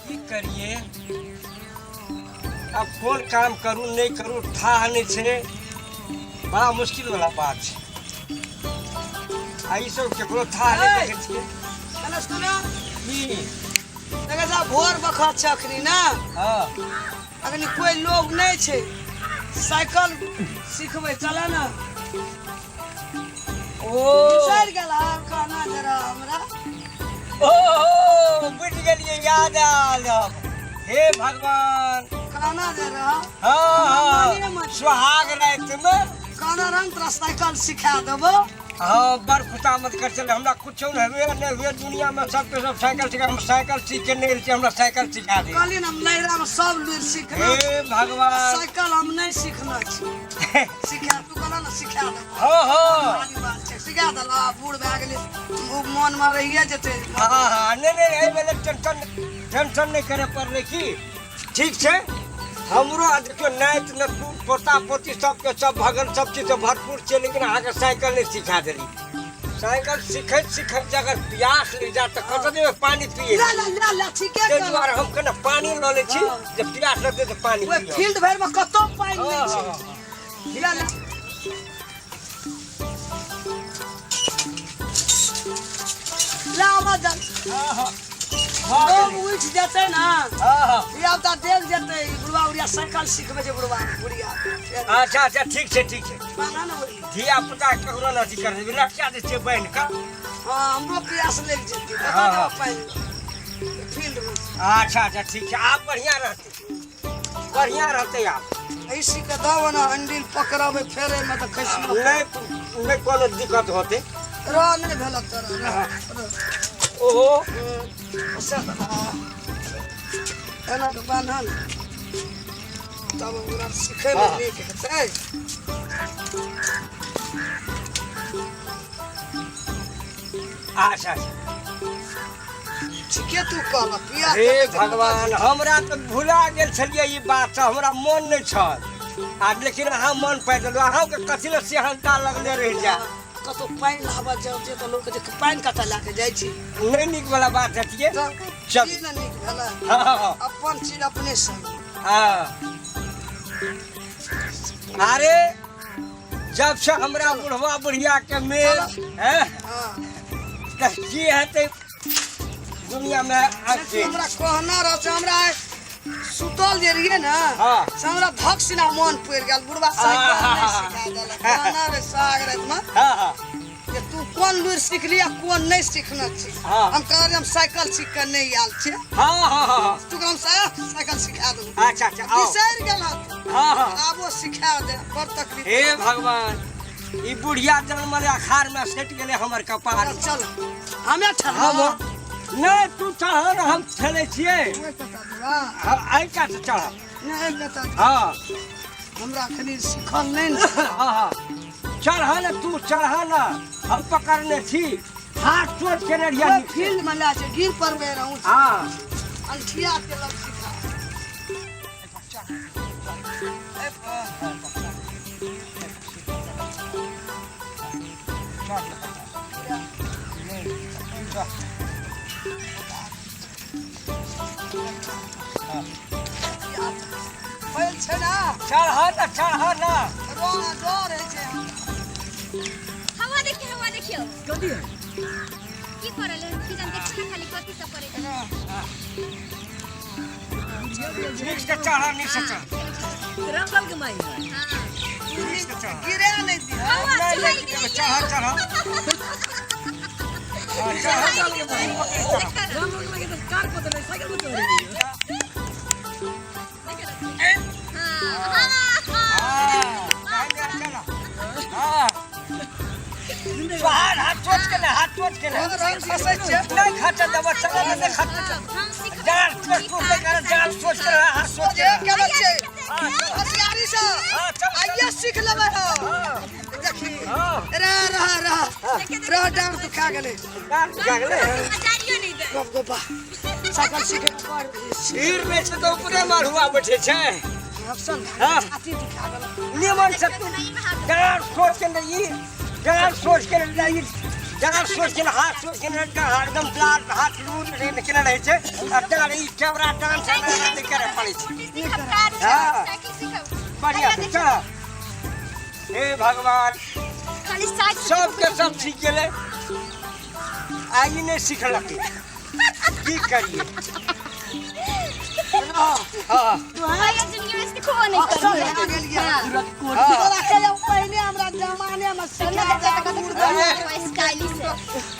की करिए आब कोन काम करू नहि करू थाह नहि छै बड़ा मुश्किल वाला बात छै आ ई सब केकरो थाह नहि देखै छियै हेलो सुनो की देखै छ भोर बखत छै अखनी ने हँ अखनी कोइ लोग नहि छै साइकिल सिखबै चल ने ओ बिसरि गेल कहना जरा हमरा ओ बुझि गेलियै याद आयल अब। हे भगवान कहना जरा हाँ मानिए हाँ मत। सुहाग राति में कहना रंग तोरा साइकिल सिखा देबो हाँ बड़ खुशामद कर चले हमरा कुछो नहीं हुए नहीं हुए दुनिया में सबके सब साइकिल सिखा हम साइकिल सीख के नहीं एल छी हमरा साइकिल सिखा दे कहली ने हम नैहरा में सब लुरि सिखना हे भगवान साइकिल हम नहीं सिखना छी सिखा तू कहला ने सिखा देबो हाँ हाँ भारी बात छै सिखा देला बूढ़ भए गेलै ओ मोनमे रहिए जेतै हाँ हाँ नहीं नहीं एहि बेर टेंशन टेंशन नहीं करे पड़लै की ठीक छै हमरो आ देखियौ नाति नतुर पोता पोती सबके सब भगन सब चीजसँ भरपूर छै लेकिन अहाँके साइकिल नहि सिखा देली साइकिल सिखैत सिखैत जे अगर प्यास लागि जायत तऽ कतऽ जेबै पानि पियै ला ला ला ला ठीके ताहि कहलौ। दुआरे हम कने पानि लऽ लै छी हँ। जे प्यास लगतै तऽ पानि ओहि पियब फील्ड भरिमे कतौ पानि हँ, नहि हँ, छै हँ। ला ला ला आवाज दे। हँ, हँ। भऽ लोग गेलै। उठि जेतै ने हँ, हँ। धिया पुता देख जेतै ई बुढ़वा बुढ़िया साइकिल सिखबै छै बुढ़वा बुढ़िया अच्छा अच्छा ठीक छै ठीक छै बान्हा ने ओहि धिया पुता ककरो नहि अथी कर देबै लटका दै छियै बान्हि कऽ हँ हमरो प्यास लागि जेतै बता हँ, देबऽ हँ। पानि फील्डमे अच्छा अच्छा ठीक छै आब बढ़िआँ रहतै बढ़िआँ रहतै आब ऐसी के दब ने हैंडल पकड़बै फेरैमे तऽ खसि नहि नहि कोनो दिक्कत होतै रह नहि भेल तोरा रह रह। ओहो एना कऽ बान्हल तब ओकरा सिखैमे हँ। नीक हेतै अच्छा अच्छा ठीके तू कहल पिया हे भगवान हमरा तऽ भुला गेल छलियै ई बात तऽ हमरा मन नहि छल आ लेकिन अहाँ मन पारि देलहुँ अहाँके कथी लए सेहनता लगले रहि जाय कतौ पानि लाबऽ जाउ जे तऽ लोक जे पानि कतऽ लए कऽ जाइ छी नहि नीक वाला बात हतियै तऽ चल। की ने नीक भेलै हँ हँ अपन चीज अपने संग हँ अरे जब से हमरा बुढ़वा बुढ़िया के मेल हैं हँ तऽ की हेतै दुनिया में लेकिन हमरा कहना रह से हमरा सुतल जे रहियै ने हाँ। से हमरा धक सिना मन पड़ि गेल बुढ़वा साइकिल नहि सिखा देलक कहना रे साग रातिमे हाँ हाँ जे तू कोन लुरि सिखली आ कोन नहि सिखने छी हाँ। हम कहलियै हम साइकिल सीख कऽ नहि आयल छियै हाँ हाँ हाँ तू हम साइकिल सिखा देबो अच्छा अच्छा आओ बिसरि गेल हँ हाँ हाँ आबो सिखा दे बड़ तकलीफ हे भगवान ई बुढ़िया जनमल अखाड़ में सटि गेलै हमर कपार चल हमे हम ठहर नहि तू चढ़ हम खेलै छियै हम एहि कात चढ़ नहि बता हाँ हमरा कनि सिखल नहि ने हाँ हाँ चढ़ ने तू चढ़ ने हम पकड़ने छी हाथ चोट के रहिया ओहि फील्ड में लए छै गिर पड़बै रहूँ हाँ अंठिया के लग सिखा बैल छै ने चढ़ ने चढ़ ने डर डर होइ छै हवा देखियो हवा देखियो कथी है की करल है की जान देखियो ना खाली कथी सब करे नीक से चढ़ नीक से चढ़ रामलाल के माई है हां नीक से चढ़ गिरे नहि दिअ हवा नहीं चलाई नहीं गेलै चढ़ चढ़ हाँ, चढ़ रामलाल के माई के तो कार पर नहीं साइकिल पर चढ़ रही है हां हाँ, चल, हाँ। बाहर हाथ चोट के ले हाथ चोट के ले खसै छै नहीं खर्चा दबा चला नहीं खर्चा हम सिखबै जान चोट टूट के कारण जान सोच के हाथ सोच जे के के बच्चे हाँ, चल। होशियारी से हाँ, चल, चल। आइए सीख लेबै हम हाँ, देखी हाँ। रह रह रह रह डांग तू खा गेलै डांस जागले जारियो नहीं दे गप गप साइकिल सीखे पर भीड़ में छै तऽ ऊपरे मरुआ बैठे छै ऑप्शन हाँ। छाती दुखा गेल नियमन से तू डांस सोच के नहीं डांस सोच के नहीं जरा सोच के हाथ सोच के एकदम लाल हाथ लूर केना रहै छै आ तकर ई कैमरा डांस नहि करे पड़ै छै। सीखब कार हाँ। साइकिल सीखब। बढ़िया भैया चल। हे भगवान, खाली साइकिल सबके सब सीख गेलै, आ ई नहि सिखलकै, की करिए? हाँ। भैया जिंदगी में सीखबो नहीं अक्सर करबै। भए गेलियै। हाँ। हाँ। तोरा कहियो पहिले हमरा जमाने में सिखा दे। स्टाइलिश है।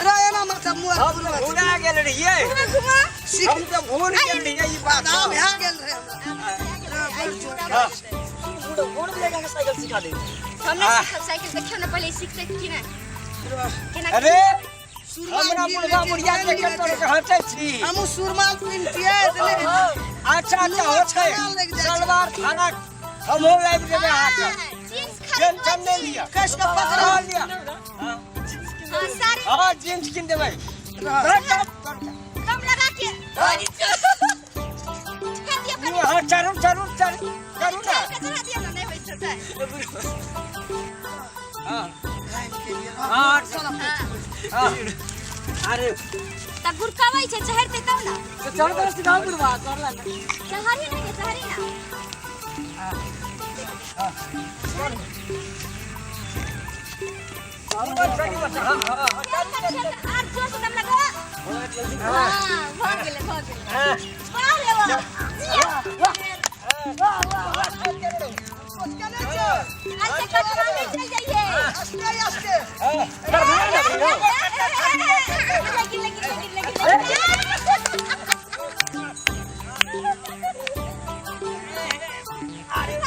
रे एना मत मुँह हम तऽ भुला गेल रहियै। घुमा घुमा। सीख हम तऽ भूल गेल रहियै ई बात। नाम भए गेल रहे हमरा। हाँ। गोड़ में लगा के साइकिल सिखा दे। हम नहीं सीखब साइकिल, देखियौ ने पहिले सीखते कि नहि केना। अरे सुरमा हमरा पीन बुढ़वा लेतियै, बुढ़िया पेन देख के लेतियै। तोर के हंसै छी। हमहूँ सुरमा पिन्हतियै तऽ नहि। अच्छा अच्छा होतै। छाना लागि जाइ छै। सलवार खाना हमहूँ लाबि देबै अहाँके। जींस खरीदबै। टेंशन नहि लिअ। कस के पकड़ हाँ, लिअ। हाँ। हाँ, साड़ी। हाँ, जींस कीन देबै। दम लगा के चढ़ा दियौ कनि। हाँ, चढ़ू चढ़ू चढ़ू चढ़ू ना। चढ़ के चढ़ा दियौ ने, नहि होइ छै से। हाँ। हाँ। हाँ। अरे तऽ गुड़कबै छै, चढ़तै तब ने। तो चढ़ कर सिखाओ बुढ़वा, चढ़ ला ना। चढ़ी ना गे, चढ़ी ना। हाँ हाँ। चल चल चल, आर जोर से दम लगा। हाँ, भऽ गेलै भऽ गेलै। हाँ। वाह रे वाह, जिया। वाह वाह वाह। अच्छा कटवा में चल जाइए। आस्ते आस्ते। हाँ। लगी लगी लगी लगी लगी।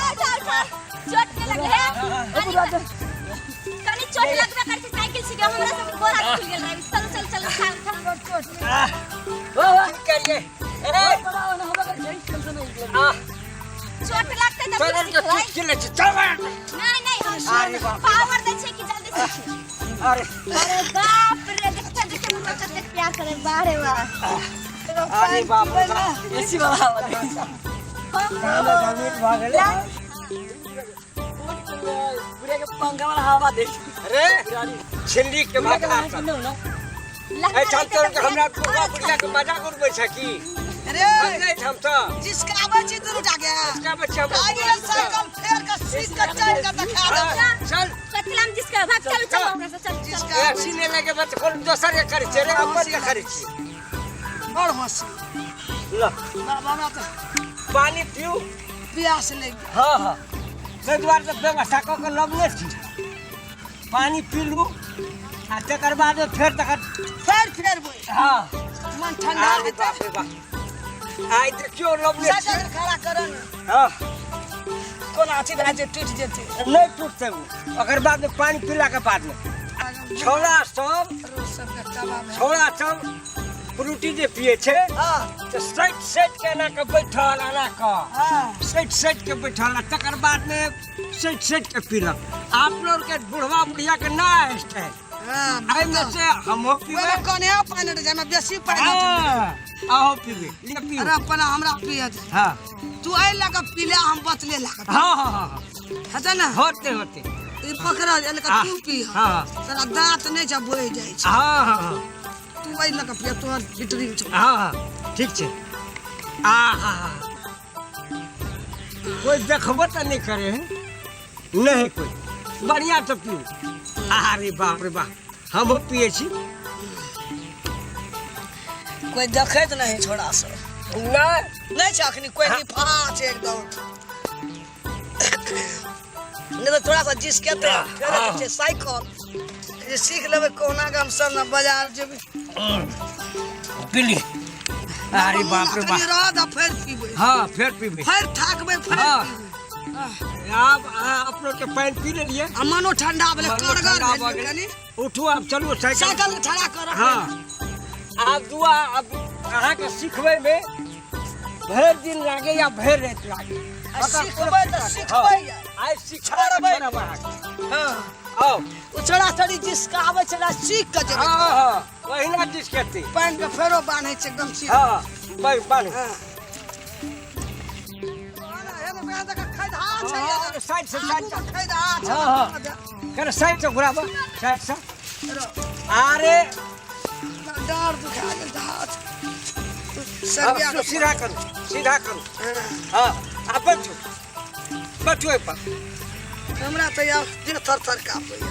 उठा उठा, चोट के लगले है। कनी चोट लगबे करै छै साइकिल सीखे, हमरा सब गोड़ हाथ खुलि गेल रहे। चल चल चल, उठा उठा। वाह वाह। की करिए? ए, बनाओ ना, हमरा कर टेंशन नहीं। आ, चोट लगतै तब चल के सिखबै। चुटकी लै छी, चल। नहीं नहीं, हम अरे बाप रे। पावर दै छै कि जल्दी सीखी। अरे अरे बाप रे, देखते देखते मुर्गा कतेक प्यार करे, वाह रे वाह। अरे बाप रे बाप। एसी वाला हवा दे। जमीन भऽ गेलै। बुढ़िया के पंखा वाला हवा दे। अरे छिंडी के बुढ़िया के भात लहंगा किनौ ना। एहिठाम तोर के हमरा बुढ़वा बुढ़िया के मजाक उड़बै छै की? अरे एहिठाम तऽ जिसका आबै छी दुनू टा के किसका बच्चा? आइए साइकिल फेर के सीख के चढ़ के देखा देबै। चल। कतलाम जिसका भाग, चल चल हमरा से, चल चल। जिसका ए सीने लगे बच्चा कोनो दोसर के करै छै रे, अपन के करै छी। बड़ हंसी। ल। बाबा, हमरा तऽ पानी पीऊ। प्यास लागि गेल। हाँ हाँ, ताहि दुआरे तऽ व्यवस्था कऽ के लबने छी। पानी पीलू आ तकर बाद फेर तकर फेर फेरबै। हाँ। मन ठंडा अरे हेतै। बाप रे बाप, आइ देखियौ लबने छी। साइकिल खड़ा कर ने। हाँ। कोना अथी भए जेतै, टूटि जेतै। नहि टूटतै ओ, ओकर बाद में पानी पीलाके बादमे छौड़ा सब रोज सबके तबाह भए। छौड़ा सब फ्रूटी जे पिए छै हाँ। तऽ सटि सटि के एना के बैठल, एना कऽ हाँ। सटि सटि के बैठल आ तकर बादमे सटि सटि के पीलक। अपनो के बुढ़वा बुढ़िया के ना स्टाइल। हाँ। एहिमे से हमहूँ पीबै। ओहिमे कने पानि रहै छै, एहिमे बेसी पानि रहै छै। हाँ, अहूँ पीबै, लिअ पीउ। अरे अपना हमरा पिए दे। हाँ। तू एहि लऽ कऽ पी ले, हम बचले लऽ कऽ। हाँ हाँ हाँ। हेतै ने? होते होते। ई पकड़ एहि लऽ कऽ। हाँ। तू पी। हाँ। तोरा दाँत नहि छै, बहि जाइ छै। हाँ हाँ हाँ। तू एहि लऽ कऽ पिय, तोहर फिटरिंग छौ। हाँ हाँ, ठीक छै। आ हा हा, कोइ देखबो तऽ नहि करे है, नहि कोइ। बढ़िआँ से पीऊ। अरे बाप रे बाप, हमहूँ पिए छी। कोई देखैत नहीं छोड़ा सब। नहि। नहीं छै अखनी कोई नहीं, फरा छै एकदम। नहीं तऽ थोड़ा सा जिसकेतै फेर छै साइकिल जे सीख लेबै कहुना के, हम सब ने बाजार जेबै। पीली। अरे बाप रे बाप। रह दऽ, फेर पीबै। हाँ, फेर पीबै। फेर थाकबै, फेर हाँ। पीबै। आब अहाँ अपनो के पानि पी लेलियै। आ मनो ठंडा भेलै। मनो करगर ठंडा भऽ भेलै। गेलै। कनि उठू, आब चलू साइकिल। साइकिल के ठड़ा कर। हाँ, आब दुआ, आब अहाँके सिखबैमे भरि दिन लागे या भरि राति लागे। आ सिखबै तऽ सिखबै। आइ सिखा छोड़बै। छोड़ब अहाँके। हाँ। आउ। ओ छोड़ा छोड़ी जिसका आबै छै ने, सीख के जेबै। हाँ हाँ, ओहिना जिसकेतै। पानि के फेरो बान्है छै एकदम सीख। हाँ, बान्हू। हाँ। हाँ, साइड से, साइड से। खैदा छै। हाँ, हाँ। कने साइड से घुराबऽ, साइड से। अरे डाँर दुखा गेल हाथ अब सरिया के सीधा करू, सीधा करू। हाँ, आ बैठू, बैठू एहि पर। हमरा तऽ आब देह थर थर काँपैया।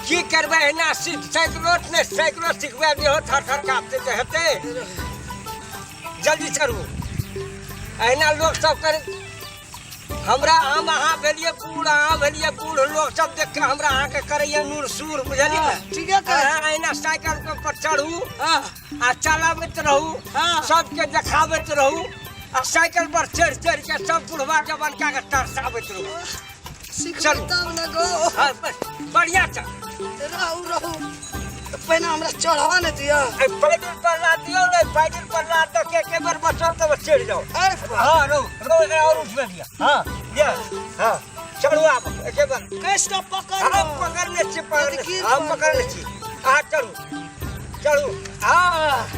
की करबै एना साइकिलो नहि, साइकिलो सिखबै देहो थर थर काँपतै तऽ हेतै? जल्दी चढ़ू। एहिना लोक सब करे हमरा, हम अहाँ भेलियै बूढ़, अहाँ भेलियै बूढ़, लोक सब देख के हमरा अहाँके करैया नूर सूर, बुझलियै ने? ठीके कहै। अहाँ एहिना साइकिल पर चढ़ू हाँ आ चलाबैत रहू, हाँ। सबके देखाबैत रहू, आ साइकिल पर चढ़ि चढ़ि के सब बुढ़वा जवानका के तरसाबैत रहू। सिखबै चलू। तब ने गो। हाँ, बढ़िया छै। रहू रहू, पहिने हमरा चढ़वा ने दिअ। ए, पैडिल पर लाद दियौ ने, पैडिल पर लाद दऽ के एक बेर बचल तऽ चढ़ि जाउ। हाँ, रहू रहू, एकरा और उठबे दिअ। हाँ, दिअ। हाँ, चढ़ू आब एके बेर। कस कऽ पकड़। हम पकड़ने छी, पकड़ने छी, गिर हम पड़तै। पकड़ने छी। अहाँ चढ़ू, चढ़ू। हाँ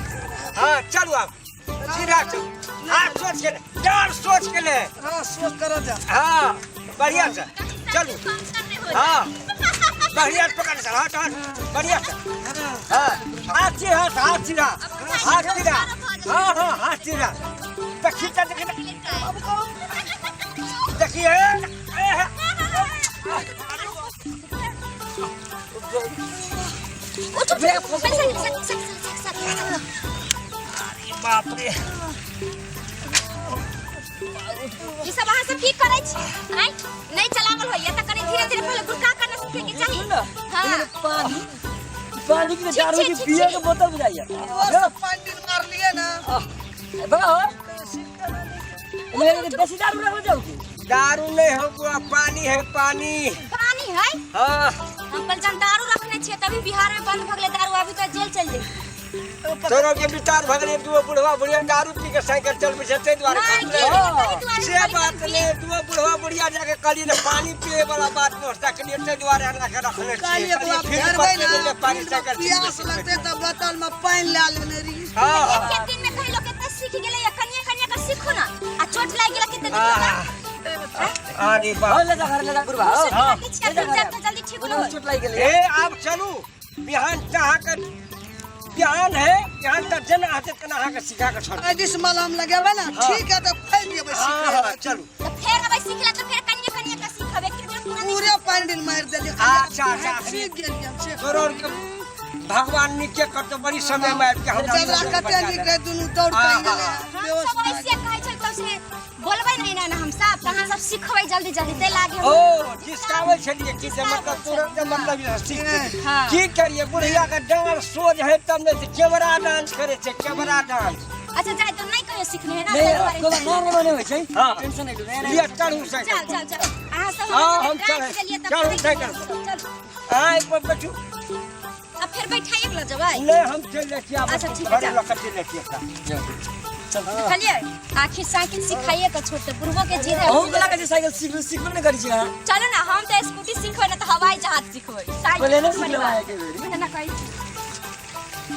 हाँ, चलू आब, सीधा चलू। हाथ सोच के ले, डाँर सोच के ले। हाँ, सोच कर जा। हाँ, बढ़िया से चलू। हाँ, बढ़िया से पकड़ से, हाथ हाथ बढ़िया से। हाँ, हाथ सीधा, हाथ सीधा, हाथ सीधा। हाँ हाँ, हाथ सीधा। देखी तऽ, देखी तऽ, देखिए। उठो, पहिले साइकिल, साइकिल, साइकिल, साइकिल। बाप रे! ई सब अहाँ सब की करै छी? आँय, नहि चलावल होइया तऽ कनि धीरे धीरे पहिले गुड़का करना सीखे के चाही। हाँ। पानी पानी की ठीक दारू छै, की ठीक बियर छै। के बोतल बुझाइया। और पानी मारलियै ने। बड़ा हो देसी दारू रहो जाऊ की? दारू नहीं हो बुआ, पानी है, पानी। पानी है? हाँ। हम कल जन दारू रखने छियै, तभी बिहार में बंद भऽ गेलै दारू, अभी तऽ जेल चलि जेबै। तोरो के विचार भऽ गेलै, दूगो बुढ़वा बुढ़िया दारू पी के साइकिल चलबै छै ताहि दुआरे नहि, कहलियै। की ताहि दुआरे से कहलियै बात कनि नहि, दूगो बुढ़वा बुढ़िया जाके कहलियै ने पानी पिए वाला बात व्यवस्था के लिए, ताहि दुआरे हमरा के रखने छियै। कहलियै बौआ, कहलियै फिर फेरबै पर ने, गेलै पानी साइकिल प्यास लगतै तऽ बोतल में पानि लए लेने रही। हाँ हाँ। एके दिन में कहि लोक एते सीख गेलै, कनिये कनिये के सीखू ने, आ चोट लागि गेलै कते दिक्कत। अरे बाप! हो ले जा घर, ले जा बुढ़वा हो। हाँ। जल्दी ठीक हो। चोट लागि गेलै। ए, आब चलू। बिहान तऽ अहाँके बिहान है, बिहान तऽ जेना हेतै तेना अहाँके सिखा के छोड़। एहि दिस मलहम लगेबै ने? हाँ। ठीक है, तऽ फैल जेबै। हाँ सीखै हाँ, चलू। तऽ फेर अबै सीखला तऽ फेर कनिये कनिये के सीखबै, एक बेर पूरा नहि। पूरे पानि दिन मारि देलियै। अच्छा, अच्छा। सीख गेलियै हम से। तोरो आरके भगवान नीके करतो, बड़ी समय में आबि के हमरा जबरा कते नीक रहै, दुनू दौड़ हाँ, कऽ गेलै। हम सब ऐसे कहै छै तब से बोलबै नहि ने हम सब, तऽ अहाँ सब सिखबै जल्दी जल्दी ताहि लागे हम। ओ खिसकाबै छलियै कि जे मतलब तुरंत मतलब जे सीख गेलियै। हाँ। की करियै, बुढ़िया के डाँर सोझ है तब ने, केवड़ा डांस करै छै, केवड़ा डांस। अच्छा, जाय तो नहि कहियो सीखने है ना, नहीं ताहि दुआरे। कोबा नया नया नहीं होइ छै। हाँ। टेंशन नहीं लू, नया लिअ नया। चढ़ू साइकिल। चल चल चल, अहाँ सब हाँ, हमरा हम डांट चढ़ै। देलियै तब चढ़ू नहि साइकिल। चल। आइ पर बैठू। अब फेर बैठाइए के लऽ जेबै? नहि, हम चलि जाइ छी आब। अच्छा, ठीक है, घरे चल। लऽ कऽ चलि जाइ छी एकरा। देखलियै, आखिर साइकिल सिखाइए के छोड़ते, बुढ़बो के जिद है। अहूँ के लागै छै साइकिल सीख सिखबे नहि करै छी अहाँ। चलू ना, हम तऽ स्कूटी सिखबै ने तऽ हवाई जहाज सिखबै, साइकिल पहिले नहि बड़ी सिखलहुँ बात। अहाँ एके बेर। ना कहै छी।